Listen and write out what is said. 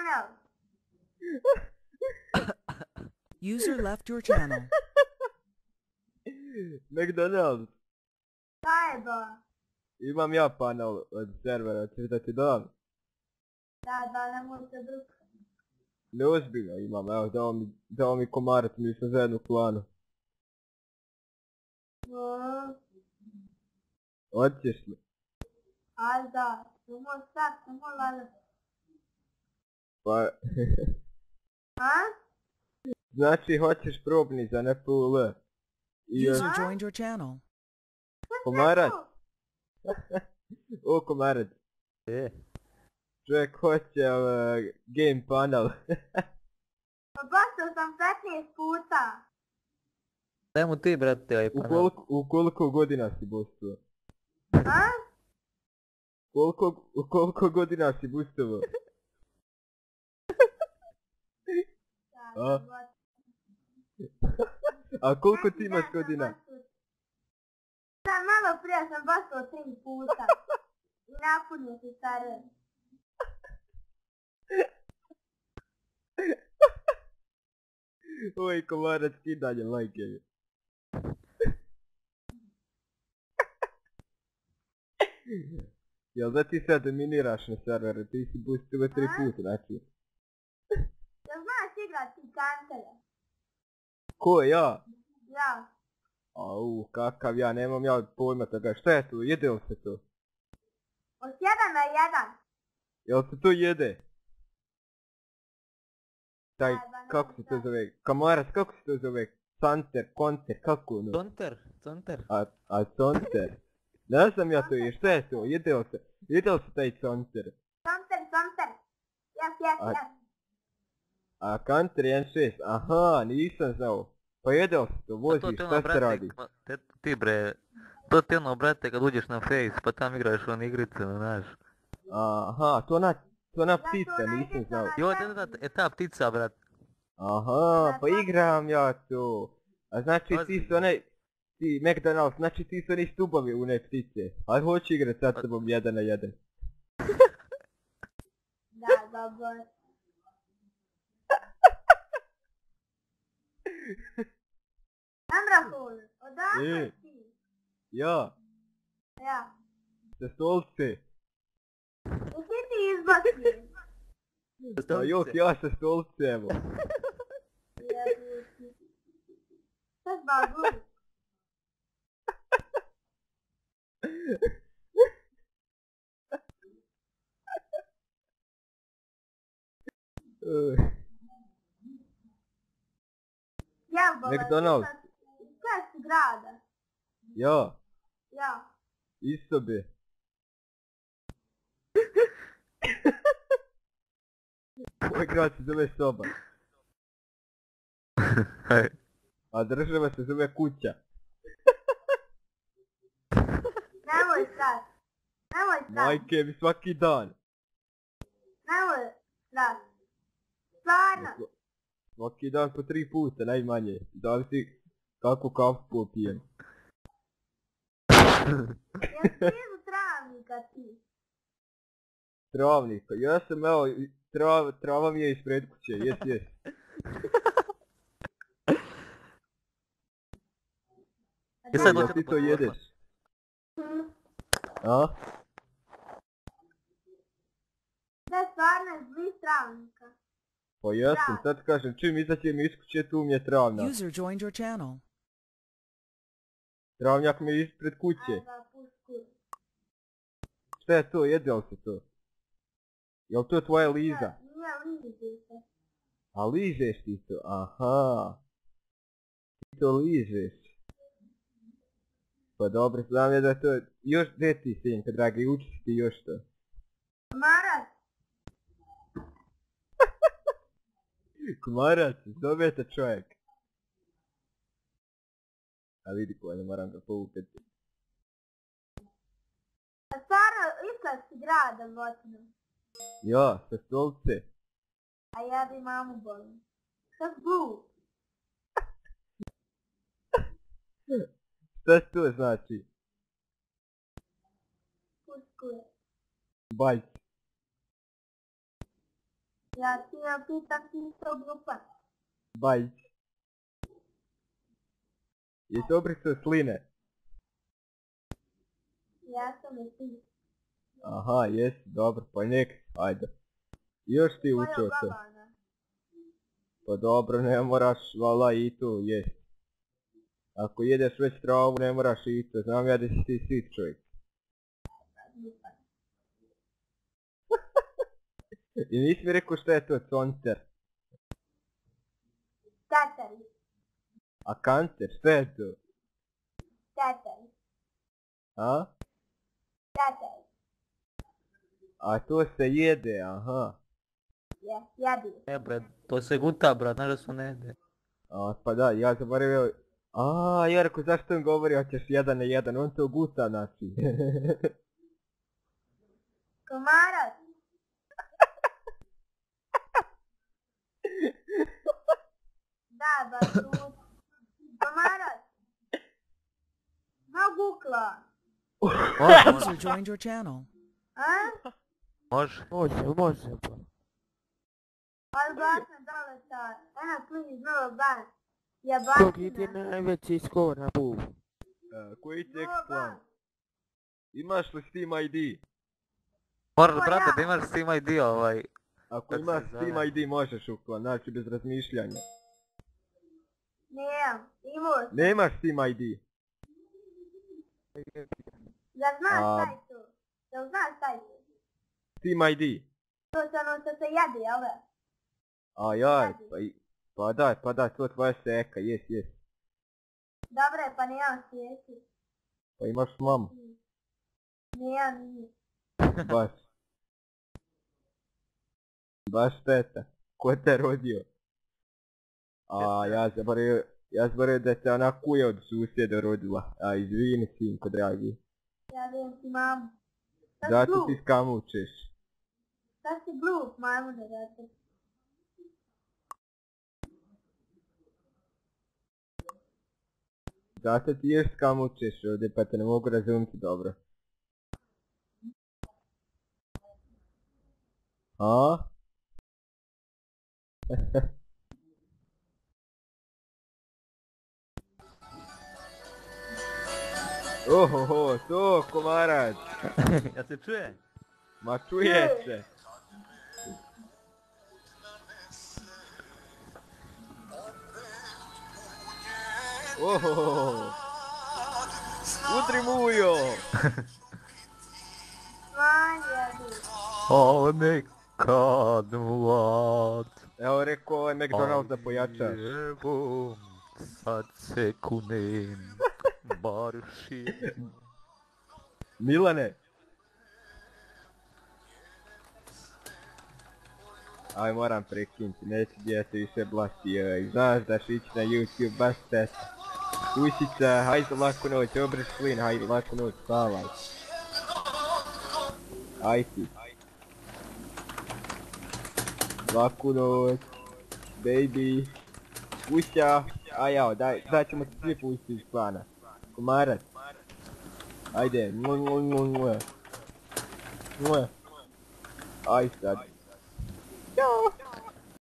McDonald's. User left your channel. McDonald's. Sajba. Imam ja panel od servera, ćeš da ti dam? Da, ne možete drugog. Neozbiljno imam, evo dao mi komarac, mi smo zajedno u klanu. Hoćeš li? Aj da, ne može sad, ne može valjda. Pa... A? Znači hoćeš probni za NPUL. I User joined your channel. komarac. O komarac. Čovjek hoće game panel. Pa bastao sam 15 puta. Daj mu ti, brate, ovaj panel. U koliko godina si boostao? A? U koliko godina si boostovao? A? A koliko ti imaš godina? Sad malo prije sam bastao 3 puta. I napunio se server. Oj komarac, kidanje majke mi. Jel da ti sad dominiraš na serveru, ti si boostao 3 puta, znači? Jel znaš igrat ti kantere? Ko, ja? Ja. Au, kakav ja, nemam ja pojma toga, šta je to, jede li se to? Od 1 na 1. Jel se to jede? Taj, kako se to zove, kamarac, kako se to zove? Santer, konter, kako ono? Conter. A conter? Ne znam ja to je, šta je to, jede li se taj conter? Samter. Jes. A kanter 1.6, aha, nisam znao. Pa jede li se to, voziš, šta se radi? Ti bre, to ti ono brate kad uđeš na face pa tam igraš one igrice, znaš. Aha, to ona ptica, nisam znao. Jo, da, ta ptica, brat. Aha, pa igram ja to. A znači ti su onaj, ti McDonald's, znači ti su oni stubovi u ne ptice. Ali hoću igrat sad s tobom 1 na 1. Da, dobro. Amrahul, odakle ti? Ja, Ja. sa stolce. I ti izbaci. Pa jok, ja sa stolce, evo. Sad bagu. Jebala. McDonald's. Iz kojeg si grada? Ja, Ja. isobe. Moj grad se zove soba. A država se zove kuća. Nemoj sad. Majke mi svaki dan. Nemoj sad. Stvarno. Svaki dan po 3 puta, najmanje. Zavisi kako kafu popijem. Jesi blizu travnika ti? Travnika, ja sam evo, trava mi je ispred kuće, jes. I sad Jel ti to jedeš? A? Da, stvarno je blizu travnika. Pa ja sam, sad kažem, čim izađem iz kuće, tu mi je travnjak. User joined your channel. Travnjak mi je ispred kuće. Da, pušku. Šta je to, jede li se to? Jel to tvoja Liza? Nije liži se. A ližeš ti to, aha. Ti to ližeš. Pa dobro, znam ja da to, još gdje ti sinjka, dragi, uči ti još to. Marac. Komarac, zove te čovjek. A vidi ko, ne moram ga povukati. A stvarno, iskad si grada votno. Ja, sa stolce. A ja bi mamu bolim. Šta zbu? Šta to znači? Pušku je. Bajc. Ja ti ja pitam ti isto grupa. Bajić. Jesi obrisao sline? Ja sam i ti. Aha, jesi, dobro, pa nek, ajde. Još ti Moja učio to. babana. Pa dobro, ne moraš, vala i tu jest. Ako jedeš već travu, ne moraš i to, znam ja da si ti sit čovjek. I nisi mi rekao šta je to conter? Tatari. A kancer, šta je to? Tatari. A? Tatari. A to se jede, aha. Jadi. Ne bre, to se guta brat, znaš da su ne jede. A, pa da, ja zaboravio... A, ja rekao, zašto im govori hoćeš jedan na jedan, on to guta, znači. Komarac. Da, baš. Komarac. No gukla. Može, User joined your channel. A? može. Može pa. Ali basna doleta. Ena tu iz Novog Bana. Ja Kogi ti je batina. najveći skor na bubu? Koji ti Novog plan? Bana. Imaš li Steam ID? Moraš Ko brate ja? Pa da imaš Steam ID ovaj. Ako Kako imaš se zove? Steam ID možeš uklan, znači bez razmišljanja. Nemam. Imao sam. Nemaš Steam ID? Ja znaš A. šta je to? Jel znaš šta je to? Steam ID? To se ono što se jede, jel da? A jaj, pa da, to tvoja seka, jes. Dobre, pa nemam svijesti. Pa imaš mamu, Nemam nije. baš. Baš šteta, ko te rodio? A ja zaboravio da te ona kuja od susjeda rodila. A izvini sinko dragi. Ja vidim ti mamu. Šta si Zato glup? ti skamučeš. Šta si glup, majmune, zato? Zato ti još skamučeš ovdje pa te ne mogu razumjeti dobro. A? Ohoho, to komarac. Ja se čuje? Ma čuje se. Ohoho. Udri mujo. Manja, O nekad mlad. Evo rekao ovaj McDonald's da pojačaš. Evo, sad se kunem. Baršim. Milane. Aj moram prekinuti, neću djete više blati, joj. Znaš da ću ići na YouTube, baš teta. Ušica, hajde laku noć, obreš plin, hajde laku noć, spavaj. Aj ti. Laku noć, baby. Uša, a jao, daj ćemo ti svi pustiti iz plana. Komarac. Ajde, Aj sad.